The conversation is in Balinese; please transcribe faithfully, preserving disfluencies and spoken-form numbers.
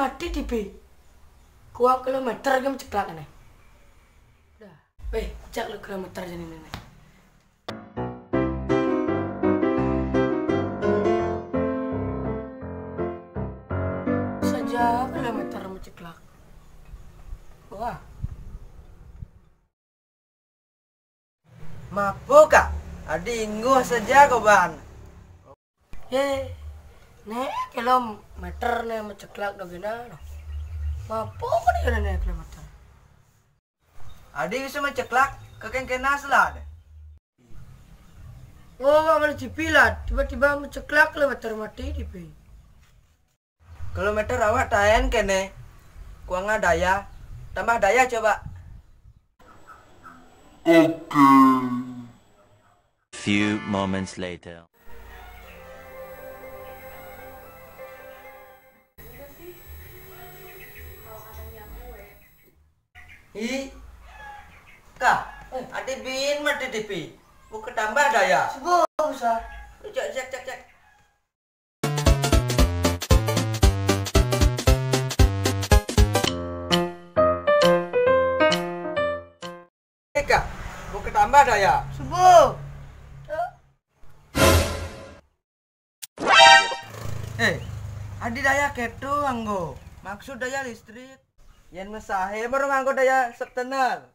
Mati tipi. Kuang kilometer gam ceklak ne. Dah. Weh, cak lu kilometer jani ne. Saja kilometer menceklak. Wah. Mapo ka? Adi inguh saja ko ban. Ye, ne kilometer ne menceklak dogena. Mapo ka dia ne kilometer? Adi bisa menceklak ke kengkena selad. Oh, awak mali cipi lah. Tiba-tiba menceklak kilometer mati tipi. Kilometer awak taen kene. Kuanga daya. Tambah daya coba. Oke. Few moments later. Hi. Ka, eh, adi bin mati tipi. Buka tambah daya. Subuh bisa. Cek, cek, cek, cek. Eka, buka tambah daya. Subuh. Eh, adi daya keto anggo. Maksud daya listrik. Yen mesahe baru nganggo daya setener.